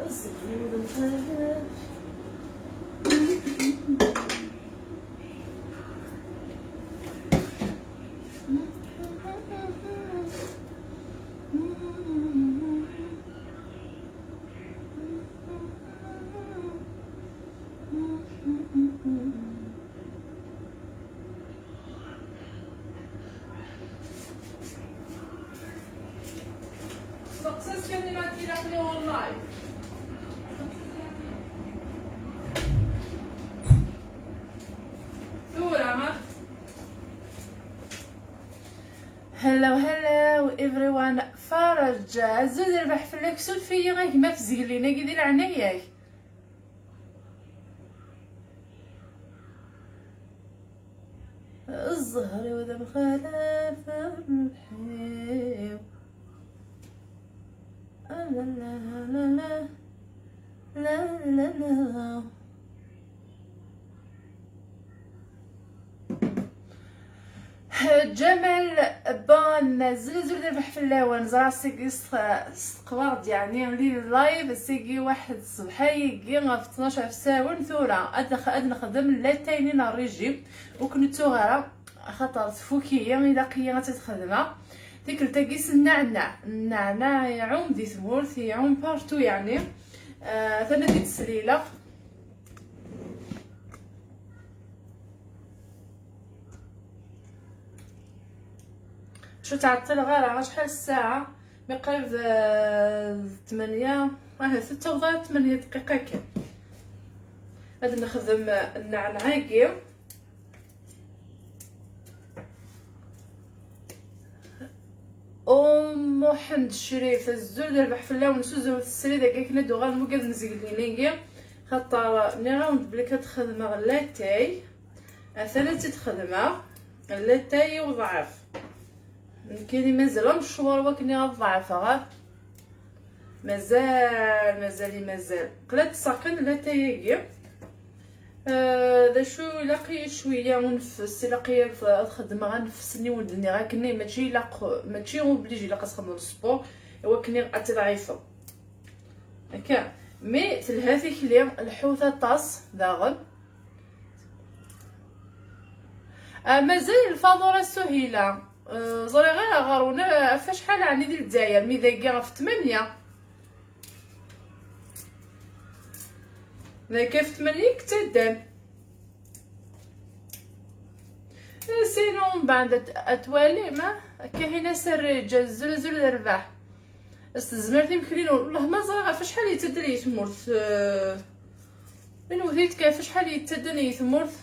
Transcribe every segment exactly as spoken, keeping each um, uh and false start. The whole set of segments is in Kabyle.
Steqsi-as kan i Matilda aql-i online. Tura, ha? Hello, hello, everyone. Farej, azul d rrbeḥ fell-ak. Suref-iyi a gma f zgelin-agi di leɛnaya-k. Zzher-iw d amxalef rrbeḥ-iw. Ah, la, la, la, la, la. La, la, la. Ǧamal Ban, azul, azul d rrbeḥ fell-awen. Ẓriɣ seg s-, s-, teqwaɣ-d, yeɛni, li live, seg waḥed ṣṣbeḥ ayagi ɣef tnac ɣef sawen. Tura ad, ad nexdem latay-nni n rrijim, ur ken-ttuɣ ara, axaṭer tfuk-iyi, ilaq-iyi ad tt-xedmeɣ. Tikkelt-agi s nneɛneɛ. Nneɛneɛ iɛum di tmurt, iɛum partout, yeɛni. Ah, atan ad t-id-slileɣ. Ur ttɛeṭṭileɣ ara, acḥal ssaɛa? Mi qrib, eh, d ttmanya, ahat ur ttaweḍ ara ttmanya dqiqa kan. Ad nexdem nneɛneɛ-agi. Um Muḥend Crif, azul d rrbeḥ fell-awen, s uzrut srid-agi akken ad d-uɣalen wigad n zgelin-agi, xaṭer nniɣ-awen-d belli ad xedmeɣ latay. Atan ad tt-id-xedmeɣ, latay i uḍɛef. Nekkini mazal amecwar wakken ad ḍeɛfeɣ. Mazal, mazal, mazal. Qla ṭṭseɣ kan latay-agi. Ah, d acu, ilaq-iyi cwiya uneffes, ilaq-iyi ad, ad xedmeɣ aneffes-nni wen-d-nniɣ akken, mačči ilaq, mačči obligé ilaq ad txedmeḍ sport, i wakken ad tḍeɛfeḍ. Akka. Mi telha tikli, lḥut aṭas, daɣen. Ah, mazal lfaḍur a Suhila. Ah, ẓriɣ ara ɣer una, ɣef acḥal ɛni di Lezzayer, mi dagi ɣef tmanya. Dagi ɣef tmanya i yettaddan. Eh, sinon, mbeɛd ad, ad twalim, ah? Akka hina serriǧ, azul, azul d rrbeḥ. S tezmert imekli-nwen. Wellah ma ẓriɣ ɣef acḥal yettaddan i tmurt, eh, inewwet-it kan ɣef acḥal yettaddan i tmurt.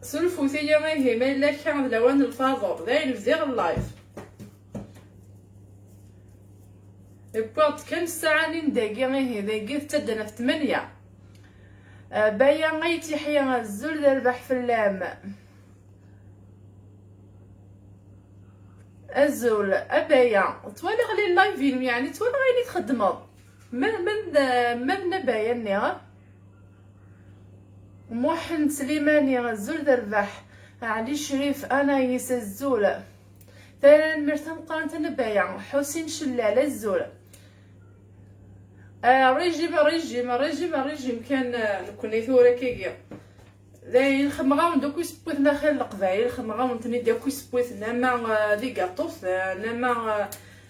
Surfut-iyi ihi, ma yella akka d lawan n lfaḍur, d ayen bdiɣ live. Wwiɣ-d kan ssaɛa-nni n dagi, ihi dagi tettaddan ɣef tmanya. Ah, Baya Ayt Yeḥya, azul d rrbeḥ fell-am. Azul, a Baya, ttwaliɣ li live-inu, yeɛni ttwaliɣ ayen i txeddmeḍ. Ma, ma, ma d Nabaya-nni? Muḥend Slimani, azul d rrbeḥ. Ɛli Crif, Anayis, azul. Tanemmirt tameqqrant a Nabaya. Ḥusin Cellal, azul. Ah, régime, régime, régime, régime kan, ah, nekkni tura kagi. Dayen, xemɣawen-d akk isewwiten axir n Leqbayel, xemɣawen-ten-id akk isewwiten, ama, ah, d igaṭuten, ama, ah,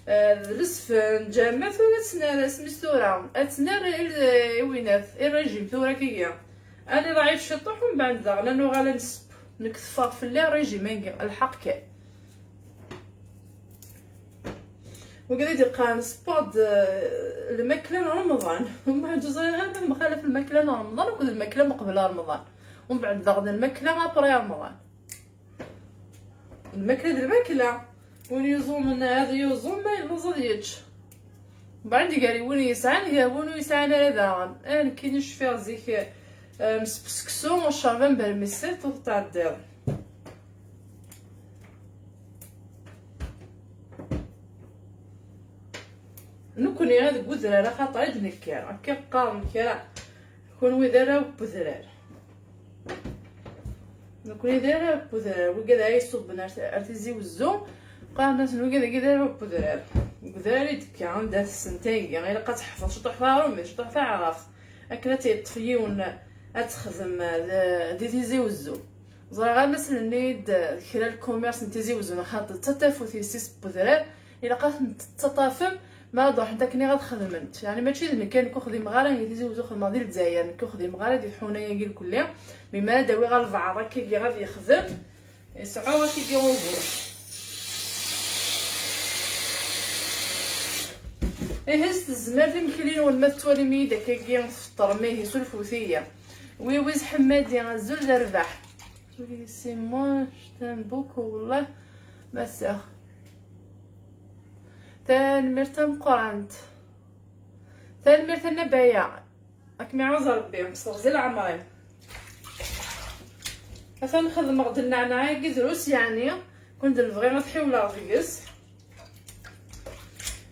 ah, d lesfen, ǧama tura ad tt-nerr, asmi s tura, ad tt-nerr i, i winat, i régime tura kigi. Ad iḍɛif ciṭuḥ, umbeɛd daɣen ad nuɣal ad nseww. Nekk teffeɣ fell-i régime-agi, lḥeqq kan. Wigad i d-iqqaren sport, eh, lmakla n Remḍan. Ma ur ẓriɣ ara ma mxalaf lmakla n Remḍan akked lmakla meqbel Remḍan. Umbeɛd daɣen lmakla après Remḍan. Lmakla d lmakla. Win yuẓumen ad yuẓum, ma yelluẓ ad yečč. Mbeɛd gar win yesɛan, gar win ur yesɛan ara daɣen. Ah, nekkini cfiɣ zik, eh, msebseksu, ccerban bermisiṭ, ur tettɛeddiḍ. Nekkni deg udrar axaṭer i d-nekker, akka qqaren kra, kunwi d arraw n udrar. Nekkni d arraw n udrar, wigad ara iṣubben ar, ar Tizi Wezzu, qqaren-asen wigad-agi d arraw n udrar. Dali d-kka anda tessen tagi, ilaq ad teḥfeḍ ciṭuḥ taṛumit, ciṭuḥ taɛrabt, akken ad tt-yeṭṭef yiwen ad texdem d, di Tizi Wezzu. Ẓriɣ am ass-nni-d kra n lkumirs n Tizi Wezzu, xaṭer d tatafut yessi-s n wedrar, ilaq ad tent-tettaṭṭafem, ma ad ruḥent akken ad xedment. Yeɛni mačči d nekk, nekk ur xdimeɣ ara di Tizi Wezzu, xedmeɣ di Lezzayer, nekk ur xdimeɣ ara di tḥuna-agi lkulli. Mi ara d-awiɣ albaɛḍ akkagi ad yexdem, yesɛa akkagi ugur. Ihi s tezmert imekli-nwen, ma tettwalim-iyi-d akkagi tfeṭṭrem, ihi surfut-iyi. Wiwiz Ḥemmadi, azul d rrbeḥ. Oui, c'est moi, je t'aime beaucoup, wallah, ma sœur. Tanemmirt tameqqrant. Tanemmirt a Nna Baya. Ad kem-iɛuz Rebbi, mseɣzi leɛmer-im. Atan xedmeɣ-d nneɛneɛ-agi drus, yeɛni, kund lebɣi ad ḥiwleɣ deg-s.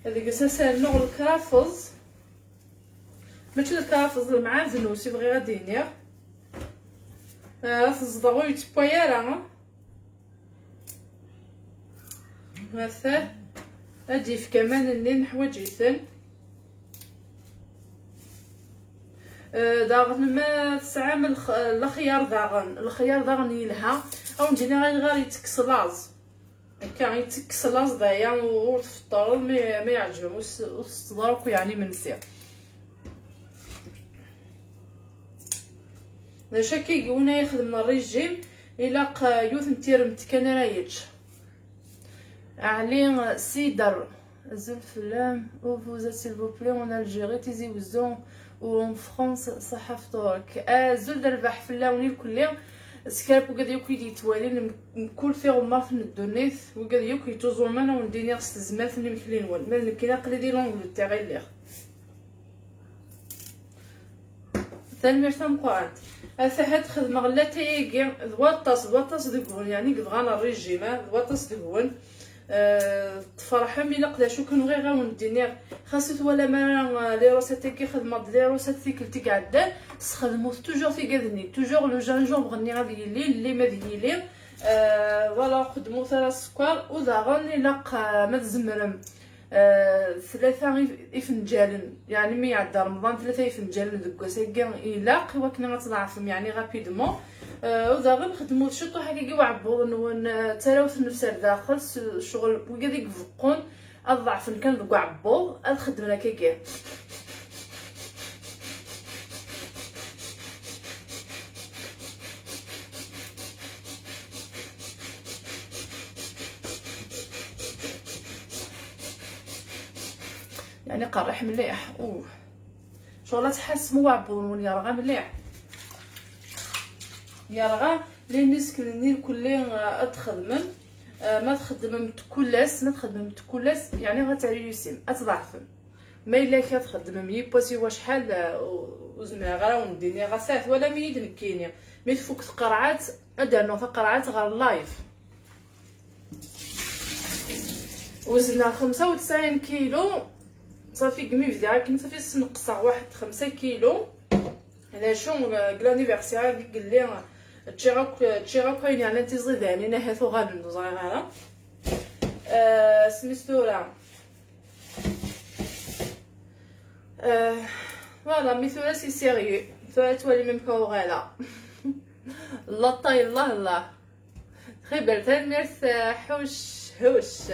Deg-s ad s-rnuɣ lkrafeẓ. Mačči d lkrafeẓ, lemɛadenus i bɣiɣ ad d-iniɣ. Ah, ad t-ẓḍeɣ ur yettewway ara. Atan ad d-yefk aman-nni neḥwaǧ-iten. Eh, daɣen ma tesɛam lx-, lexyar daɣen, lexyar daɣen yelha, ad wen-d-iniɣ ayɣer yettekkes laẓ. Akka yettekkes laẓ d aya ur tfeṭṭreḍ, mi, mi yeɛǧeb-am, ur s-, ur tettetteḍ ara akk yeɛni imensi. D acu akka i yiwen ay ixedmen rrijim, ilaq, eh, yiwet n tiremt kan ara yečč. Ɛli Sider, azul fell-am. Où vous êtes, s'il vous plaît, en Algérie, Tizi Wezzu, ou en France, ṣaḥa fṭurek. Azul d rrbeḥ fell-awen irkelli. Skerb wigad yakk i d-yettwalin m-, mkul tiɣemmert n ddunit, wigad yakk yettuẓumen, ad wen-d-iniɣ s tezmert n imekli-nwen. Ma d nekkini aql-i di l'Angleterre i lliɣ. Tanemmirt tameqqrant. Ata ad xedmeɣ latay-agi d waṭas, d waṭas deg-wen, yeɛni i yebɣan rrijim, ah, d waṭas deg-wen. Eh, tferḥem, ilaq d acu kan bɣiɣ ad wen-d-iniɣ. Xas ur twalam ara, eh, les recettes-agi, xedmeɣ-d les recettes tikkelt i iɛeddan, sxedmut toujours tigad-nni, toujours le gingembre-nni ad yili, llim ad yili. Eh, voilà, ur xeddmut ara sskeṛ, u daɣen ilaq, eh, ma tzemrem, eh, tlata if-, ifenǧalen, yeɛni mi iɛedda Remḍan, tlata ifenǧalen deg wass-agi ilaq i wakken ad tḍeɛfem, yeɛni rapidement. Eh, u daɣen xedmut ciṭuḥ akkagi uɛebbuḍ-nwen, eh, d tarawt nnefs ar daxel, s-, ccɣel wigad i ibeqqun ad ḍeɛfen kan deg uɛebbuḍ, ad xedmen akkagi. يعني قرح مليح. اوه، شغل تحسموا وعبون يرغى مليح. يرغى لين نسكن النيل كل، آه، اتخدمم. آه، ما تخدمم تكلس، ما تخدمم تكلس، يعني غتعيسم، اتضعفم. ما إلا كتخدمم يبوسي واش حال، آه، و-، وزمع غرا ونديني غسات ولا ميد نكيني. مي تفوك تقرعات، ادانو تقرعات غير لايف. وزنها خمسة وتسعين كيلو. صافي، كمي بدي عاكم، صافي، سنقصها واحد خمسة كيلو. على شو، آه، لانيفرسير اللي قال لي، آه، تشيغا ك-، تشيغا كاين على تيزيداني، نهاثو غالندو صغيرة. آه، سميتو راه. آه، فوالا، مي ثورة سي سيريو. ثورة توالي ميم كوغالا. الله طاي، الله، الله. خيبر، تنميرت، حوش، حوش.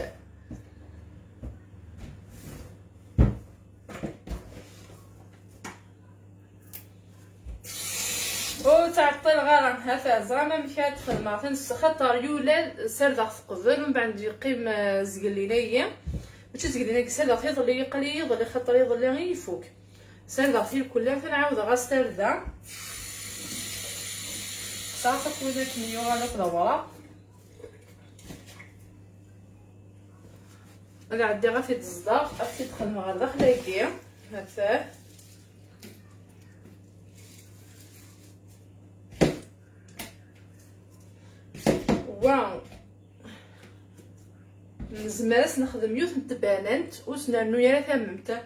او تعطي الغرام، هذا زعما مشات خدمة، تنس خطر يولال سردغ تقبل، ومن بعد يقيم، آه، زقلينية. ماشي زقلينية، سردغ يضلي، يقلي يضلي، خطر يضلي غير يفوك. سردغ في الكل، تنعاود غاس تردة. صافي، كوزا كميو غادا في الورق. غادي غادي تزدغ، غادي تدخل مع داخل هكي. هكذا. واو. نزمر نخدم يوث نتباننت وسنرنو يا ثممت.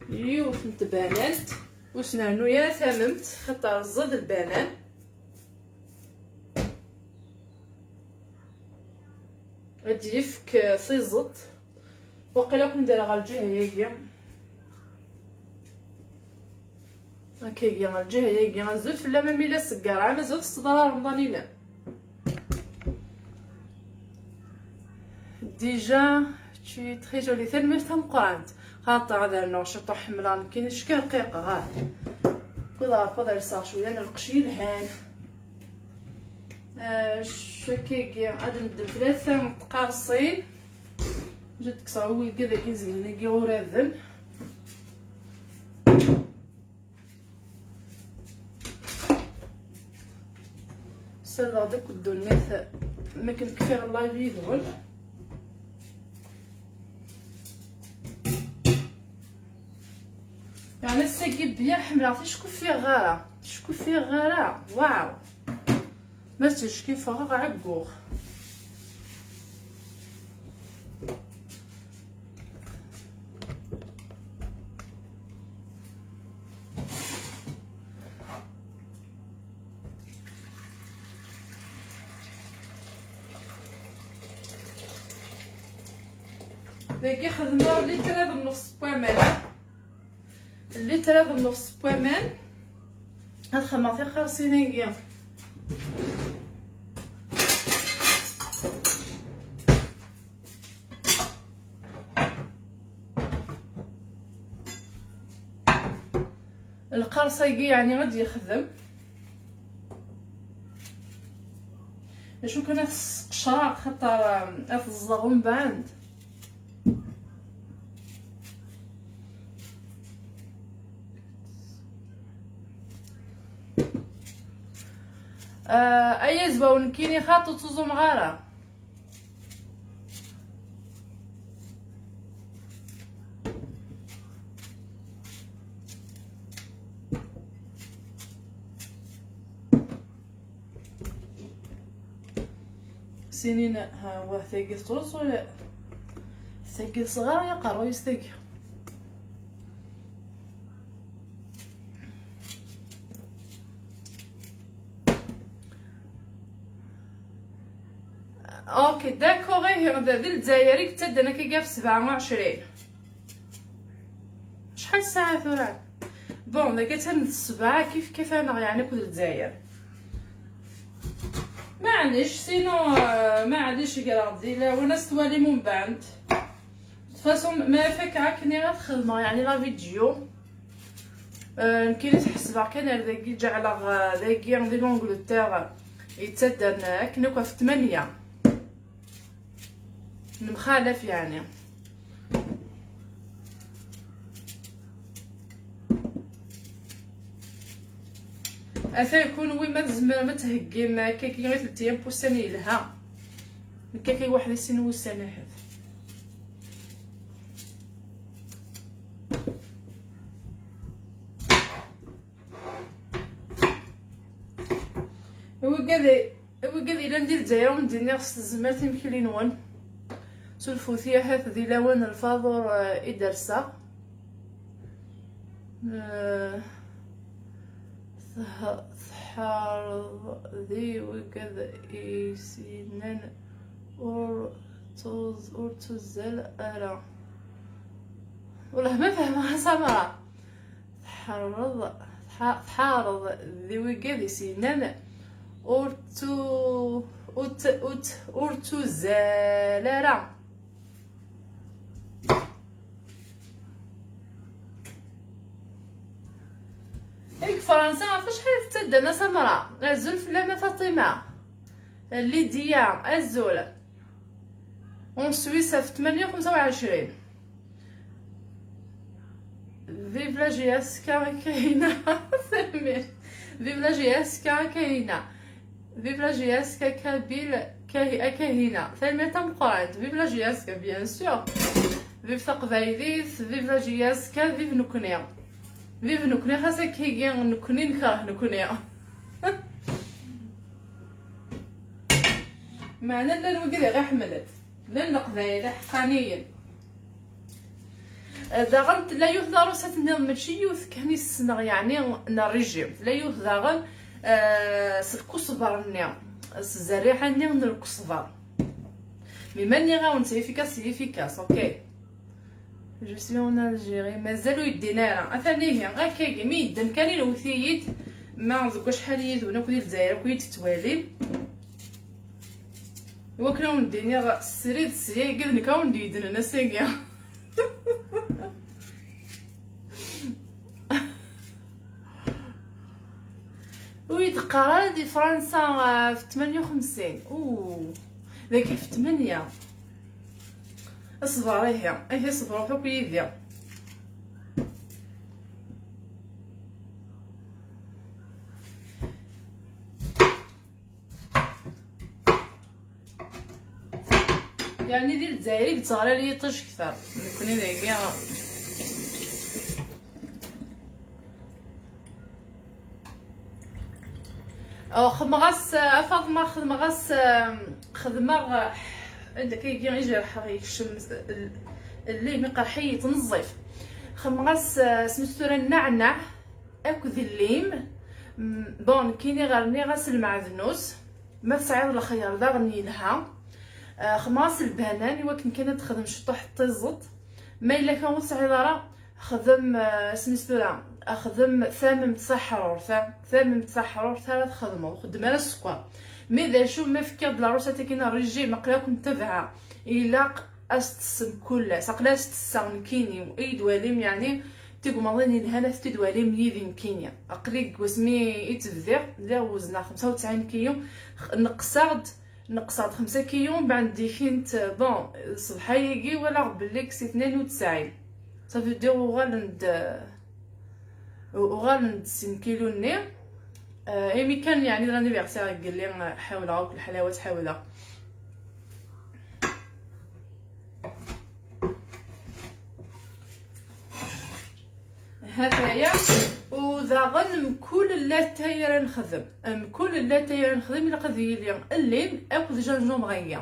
Yiwet n tbanant, ur s-nernu ara tamemt, xaṭer ẓid lbanan. Ad d-yefk, eh, tiẓeṭ. Waqila kun dara ɣer lǧiha-yagi. Akkagi, ɣer lǧiha-yagi. Azul fell-am a Mila Seggar. Ɛni mazal tessdeḍ ara Remḍan-inem? Déjà, tu es très jolie. Tanemmirt tameqqrant. Xaṭer ad rnuɣ ciṭuḥ, ḥemmleɣ nekkini cka rqiqeɣ, ah. Wwiḍ ɣer fad rseɣ cwiya n lqecc yelhan. Ah, cakagi ad neddem tlata n tqerṣin. Jad kkseɣ wigad-agi izemlen-agi uraden. Ssardeɣ-d akk ddunit mi akken kfiɣ live yid-wen. Yeɛni ass-agi bya ḥemmleɣ ticku fiɣ ara, ticku fiɣ ara, waw! Ma ticki ffɣeɣ ɛegguɣ. Dagi xedmeɣ litraḍ n nnefs n waman. Litraḍ n nnefs n waman. Ad xedmeɣ tiqerṣin-agi. Lqers-agi yeɛni ad d-yexdem. D acu kan ad t-sqecreɣ, xaṭer, um, ad t-ẓẓeɣ umbeɛd. Ah, ay azwaw nekkini xaṭ ur ttuẓumeɣ ara. Sinin, ha, wah, tagi tettruẓu, la. Tagi tesɣer, ya qerruy-is tagi. Ok, d'accord, ih, d, d Lezzayer i yettaddan akka ɣef sebɛa u ɛecrin. Acḥal ssaɛa tura? Bon, dagi atan d ssebɛa kif kif-aneɣ, yeɛni, akked Lezzayer. Maɛlic, sinon, euh, maɛlic, greɣ-d di lawan, ad s-twalim umbeɛd. De toute façon, ma fakkeɣ akken i ad xedmeɣ, yeɛni, la vidéo. Euh, nekkini ḥesbeɣ kan ar dagi, ǧeɛleɣ, euh, dagi, di l'Angleterre, yettaddan akken akk ɣef tmanya. Nemxalaf, yeɛni. Ata kunwi ma tzemrem ad theggim akkagi i telt n wussan yelha. Nekkaki waḥed i sin wussan ahat. Wigad, wigad yellan di Lezzayer, ur m-d-iniɣ s tezmert imekli-nwen. Sulfut-iyi ahat di lawan n lfaḍur, eh, i d-rseɣ. Eh, teh-, tḥerreḍ di wigad i s-yennan ur tuz-, ur tuzzal ara. Wellah ma fehmeɣ a Samara. Tḥerreḍ, tḥa-, tḥareḍ di wigad i s-yennan ur tu-, ur t-, ur t-, ur tuzzal ara. Deg Fransa, ɣef wacḥal i tettaddam a Samra? Azul fell-am a Faṭima. Lidya, azul. En Suisse ɣef tmanya u xemsa u ɛecrin. Vive la J S K a Kahina. Vive la J S K a Kahina. Vive la J S K Kabyle Kahi-, a Kahina. Tanemmirt tameqqrant. Vive la J S K, bien sûr. Vive taqbaylit, vive la J S K, vive nekkni. Vive nekkni, xas akkagi nekkni nekreh nekkni. Meɛna llan wigad i ɣ-iḥemmlen. Llan Leqbayel iḥeqqaniyen. Daɣen tella yiwet taṛusat nniḍen, mačči yiwet kan i ssneɣ, yeɛni n rrijim. Tella yiwet daɣen, eh, s lkusber-nni, s zzerriɛa-nni n lkusber. Ma nniɣ-awen c'est efficace, c'est efficace, ok. Je suis en Algérie, mazal ur yeddin ara. Atan ihi, akkagi, mi yedden kan iwet-iyi-d, ma deg wacḥal yid-wen akk di Lezzayer akk i yi-d-tettwalim. Iwakken ad wen-d-iniɣ srid s yagi d nekk ad wen-d-yeddnen ass-agi. Ur yi-d-qqar ara di Fransa, ah, ɣef tmanya u xemsin. Uu, dagi ɣef tmanya. Ṣber ihi, ihi ṣebret akk yid-i. Yeɛni di Lezzayer i yettɣlal yiṭij kter. Nekni dagi. Oh, xedmeɣ-as, a Faḍma, xedmeɣ-as, xedmeɣ, anda akka i jerḥeɣ yekcem l-, llim iqerḥ-iyi, yettneẓẓif. Xedmeɣ-as, smis tura nneɛneɛ akked llim. M-, bon, nekkini ɣer nniɣ-as lmeɛdnus. Ma tesɛiḍ lexyar daɣen yelha. Ah, xedmeɣ-as lbanan i wakken kan ad texdem ciṭuḥ n tiẓeṭ. Ma yella kan ur tesɛiḍ ara, xdem, ah, isem-is tura, xdem tamemt taḥrurt, ta-, tamemt taḥrurt ara txedmeḍ, ur xeddem ara sskeṛ. Mi d acu, ma fkiɣ-d la recette-agi n régime, aql-i akk ntabaɛeɣ. Ilaq ad s-tessem kul ass, aql-i ad s-tesseɣ nekkini, i yi-d-walim, yeɛni, tigmaḍin yelhan ad t-id-walim yid-i nekkini. Aql-i deg wasmi i tt-bdiɣ, lliɣ wezneɣ xemsa u tesɛin kiyu, neqseɣ-d, neqseɣ-d xemsa kiyu, mbeɛd dikint, bon, ṣṣbeḥ-agi walaɣ belli kkes-iten ayen ur tesɛim. Ça veut dire uɣalen-d, uɣalen-d sin kilu-nni. Eh, imi kan, yeɛni, d l'anniversaire deg yelli, eh, ḥawleɣ akk lḥelawat, ḥawleɣ. Hataya. U daɣen mkul latay ara nexdem, mkul latay ara nexdem ilaq ad yili llim akked gingembre-agi.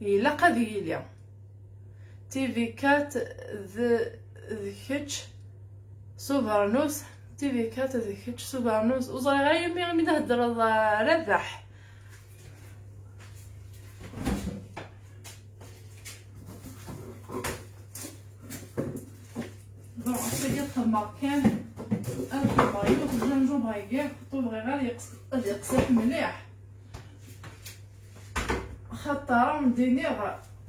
Ilaq ad yili. T V quatre d, d kečč s ubernus. T V quatre d kečč s ubernus. Ur ẓriɣ ara imi, imi d-heddreḍ, ah, Rabaḥ. Bon, ass-agi ad xedmeɣ kan, ad xedmeɣ yiwet n gingembre-agi, ur bɣiɣ ara ad yeqs-, ad yeqsiḥ mliḥ. Xaṭer ad wen-d-iniɣ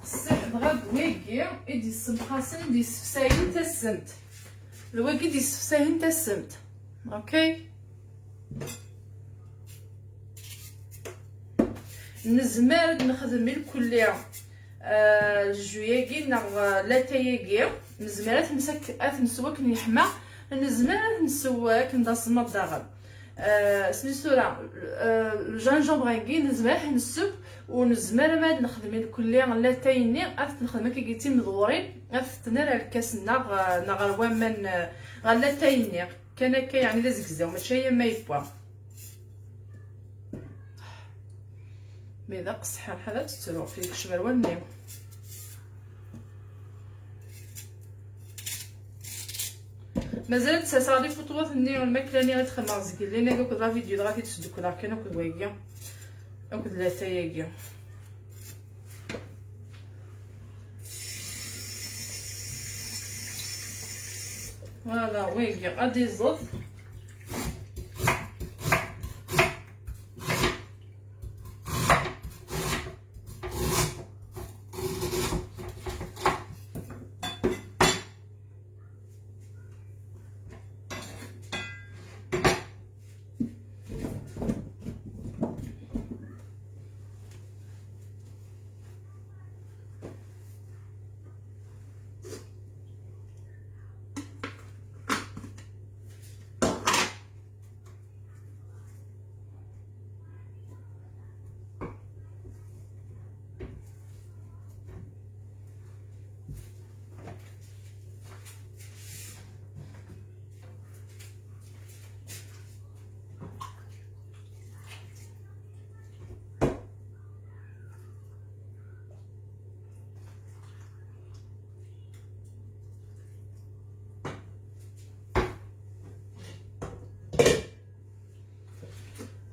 qessiḥ, dɣa d wigi i d-yessemqasen, i d-yessefsayen tassemt. D wigi i d-yessefsayen tassemt. Ok? Nezmer ad nexdem ilkulli, eh, jus-agi neɣ, eh, latay-agi. Nezmer ad t-nsew ak-, ad t-nsew akken yeḥma. Nezmer ad t-nsew akken d asemmaḍ daɣen. Eh, isem-is tura, eh, le gingembre-agi nezmer ad t-nsew, u nezmer ama ad nexdem ilkulli latay-nni, ad t-nexdem akkagi d timedɣurin, ad t-nerr ar lkas-nneɣ, eh, neɣ ar waman, eh, ɣer latay-nni. Kan akka, yeɛni d azegzaw, mačči aya ma yewwa. Mi d aqesḥan, ḥala ad tettru, yekcem ar wallen-iw. Mazal ad d-saseɣ les photos-nni n lmakla-nni i d-xedmeɣ zgelli-nni akked la vidéo, dɣa t-id-sdukkleɣ kan akked wagi, akked latay-agi. Voilà, wigi ad iẓẓed.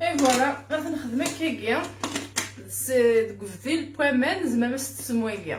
Et voilà, ad t-nexdem akkagi. D S-, deg ubdil n waman, tzemrem ad s-tekkesem wagi.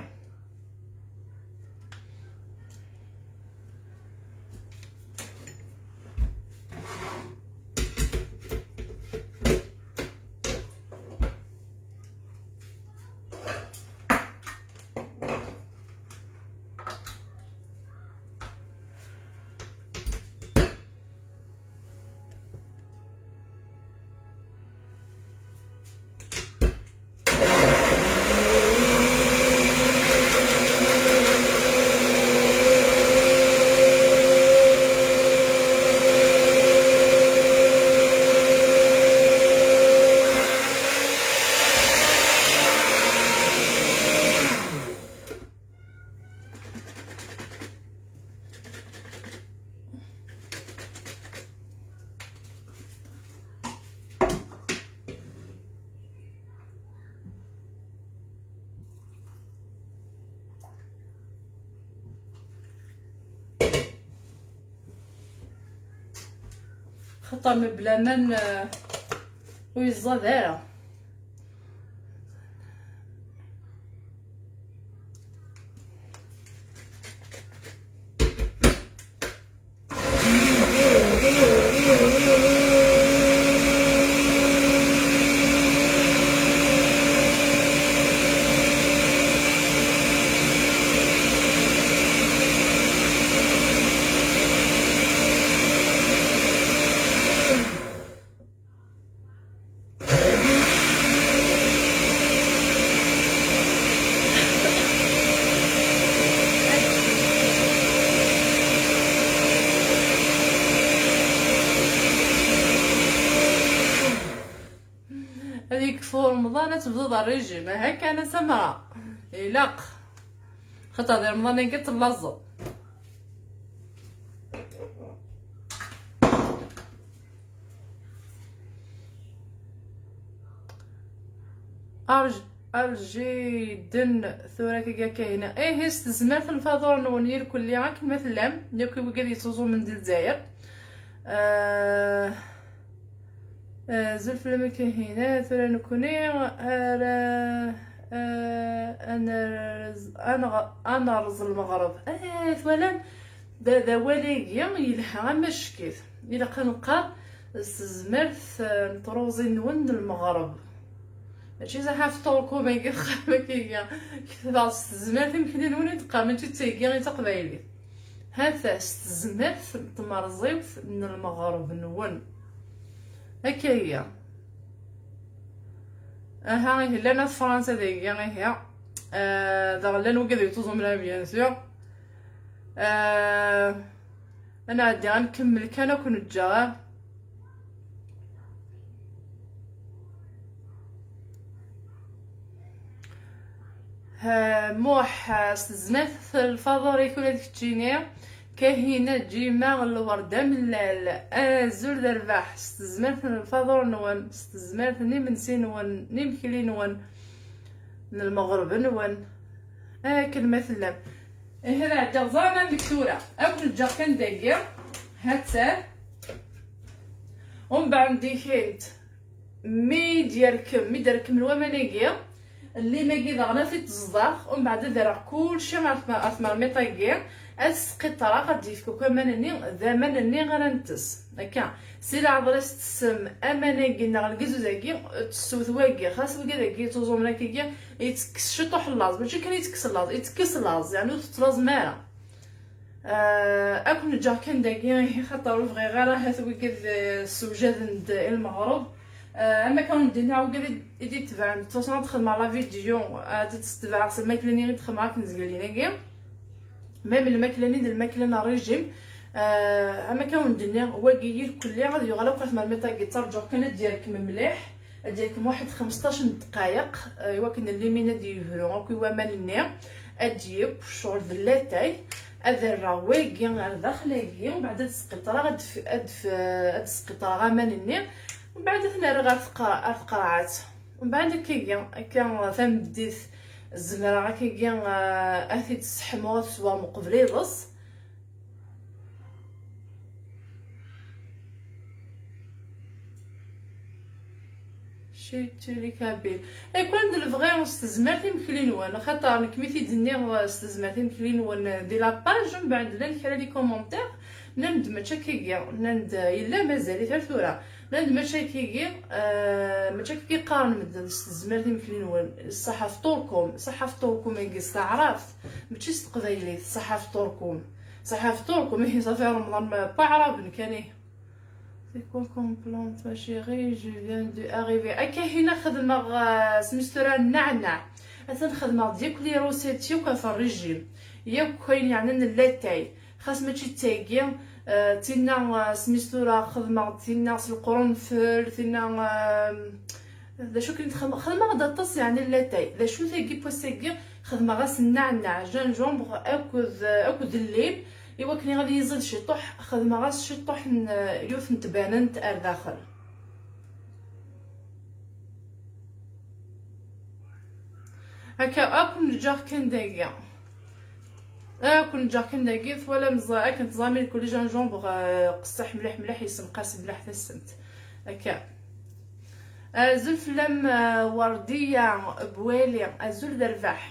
Xaṭer mebla aman, eh, ur yeẓẓad ara. Ad yekfu Remḍan, ad tebduḍ rrijim. Aha kan a Samra. Ilaq. Xaṭer di Remḍan-agi tellaẓeḍ. Arj-, arjiden tura kagi akka hina. Ihi s tezmert n lfaḍur-nwen irkelli akken ma tellam, yakk i wigad yettuẓumen di Lezzayer. Eh, eh, zul fell-am akka hina, tura nekni ara, eh, ad nerz-, ad nɣ-, ad nerẓ lmeɣreb. Eh, twalam? D, d awal-agi yelha amack-it. Ilaq ad neqqar s tezmert, eh, n truẓi-nwen n lmeɣreb. Mačči s aḥaf turkum-agi, axxam-agi, ketbeɣ s tezmert imekli-nwen i d-qqar, mačči d tagi i d taqbaylit. Hata s tezmert n tmerẓiwt n lmeɣreb-nwen. Akka ihi. Aha, ihi llan at Fransa dagi, ihi. Eh, daɣ llan wigad yettuẓumen, bien sûr. Eh, ad nɛeddi ad nkemmel kan akk neǧǧa. Ha, Muḥ, ha, s tezmert n lfaḍur-ik ula d keččini. Kahina Ǧima Lwerd Amellal, azul d rrbeḥ, s tezmert n lfaḍur-nwen, s tezmert n imensi-nwen, n imekli-nwen, n lmeɣreb-nwen, akken ma tellam. Ihi ad ɛeddiɣ ẓer aman deg tura, akk neǧǧaɣ kan dagi, ha-tt-an. Umbeɛd dikint, mi d-yerkem, mi d-rekmen waman-agi, llim-agi daɣen ad t-id-teẓḍax, umbeɛd ad rreɣ kulci ɣer tma-, ɣer tmermiṭ-agi, ad sqiṭreɣ, ad d-yefk akk aman-nni, d aman-nni ara nettes. Akka, si leɛḍer-is tessem aman-agi neɣ lgezuz-agi, tessewt wagi, xas wigad-agi yettuẓumen akkagi, yettekkes ciṭuḥ n laẓ, mačči kan yettekkes laẓ, yettekkes laẓ, yeɛni ur tettlaẓem ara. Ah, ad ken-ǧǧeɣ kan dagi, ihi xaṭer ur bɣiɣ ara hat wigad, eh, ssewjaden-d i lmeɣreb. Ah, am akka ur d-nniɣ wigad i d-, i d-itebɛen, de toute façon ad xedmeɣ la vidéo, ad tt-tebɛeɣ s lmakla-nni i d-xedmeɣ akken zgelin-agi. Même lmakla-nni d lmakla n régime. Ah, am akka ur d-nniɣ, wagi irkelli ad yuɣal akk at mermiṭ-agi, ttarǧuɣ kan ad d-yerkem mliḥ. Ad d-yerkem waḥed xmesṭac n ddqayeq, eh, i wakken llim-in ad yebru akk i waman-nni, ad d-yekk ccɣel d latay, ad rreɣ wagi ar daxel-agi, umbeɛd ad sqiṭreɣ, ad f-, ad f-, ad sqiṭreɣ aman-nni, umbeɛd ad ten-rreɣ ar tqa-, ar tqerɛet. Umbeɛd akkagi, akka tameddit, zemreɣ akkagi, eh, ad t-id-sseḥmuɣ, ad t-sweɣ meqbel iḍes. Tuli kabyle. Akk anda lebɣi s tezmert imekli-nwen, xaṭer nekk mi t-id-nniɣ s tezmert imekli-nwen di la page, mbeɛd llan kra les commentaires, nnan-d mačči akkagi, nnan-d yella mazal-it ar tura, nnan-d mačči akkagi, eh, mačči akkagi qqaren medden s tezmert imekli-nwen, ṣaḥa fṭurkum, ṣaḥa fṭurkum-agi s taɛrabt, mačči s teqbaylit, ṣaḥa fṭurkum, ṣaḥa fṭurkum, ihi ṣafi Remḍan ma, pa aɛraben kan, ih. C'est quoi comme plante ma chérie? Je viens de arriver. Akka hina xedmeɣ, euh, smistura nneɛneɛ. Atan xedmeɣ-d yakk les recettes yakk ɣef régime. Yakk ayen yeɛnan latay. Xas mačči d tagi, euh, tinna, euh, smistura xedmeɣ-d tinna s lqrunfel, tinna, euh, d acu kan xedmeɣ, xedmeɣ-d aṭas yeɛni latay. D acu tagi n wass-agi? Xedmeɣ-as nneɛneɛ, gingembre akked, akked llim, i wakken ad yiẓid ciṭuḥ, xedmeɣ-as ciṭuḥ n, yiwet n tbanant ar daxel. Akka, ad ken-ǧǧeɣ kan dagi. Ad ken-ǧǧeɣ kan dagi, twalam ẓ-, akken teẓram irkelli gingembre, euh, qessiḥ mliḥ mliḥ, yessenqas mliḥ tassemt. Akka. Azul fell-am, euh, Wardiya Bwali, azul d rrbeḥ.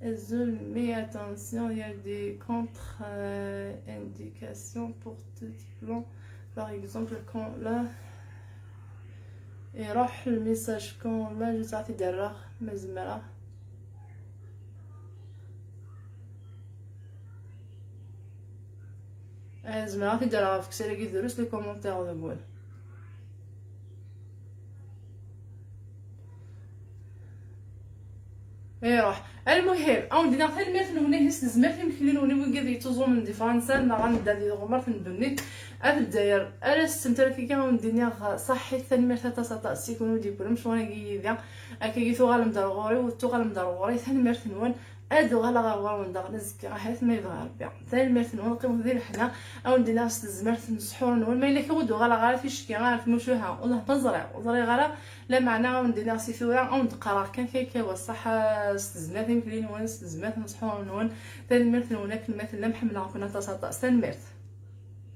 Azul, mais attention, il y a des contre-indications pour tout plan. Par exemple, quand là, iruḥ le message, quand là, je suis à ma zemreɣ. Eh, zemreɣ ad t-id-rreɣ ɣef ksir-agi drus les commentaires deg wul. Iruḥ. Almuhim, ad wen-d-iniɣ tanemmirt-nwen ihi s tezmert imekli-nwen i wigad yettuẓumen di Fransa neɣ anda di tɣemmart n ddunit, at Lezzayer, ar ass-n tura kiki ad wen-d-iniɣ ṣaḥḥit, tanemmirt aṭas aṭas i kunwi d-yewwin amecwar-agi yid-i. Akkagi tuɣalem-d ar ɣur-i, ur tuɣalem-d ar ɣur-i, tanemmirt-nwen. Ad uɣaleɣ ar ɣur-wen daɣen azekka, ahat ma yebɣa Rebbi. Tanemmirt-nwen, qqimet di leḥna. Ad wen-d-iniɣ s tezmert n ssḥur-nwen. Ma yella kra ur d-uɣaleɣ ara ticki ar tmucuha, wellah ma ẓriɣ, ur ẓriɣ ara. Lameɛna ad wen-d-iniɣ si tura, ad wen-d-qqareɣ kan kaykawa ṣṣeḥḥa, s tezmert imekli-nwen, s tezmert n ssḥur-nwen. Tanemmirt-nwen akken ma tellam, ḥemmleɣ-ken aṭas aṭas. Tanemmirt.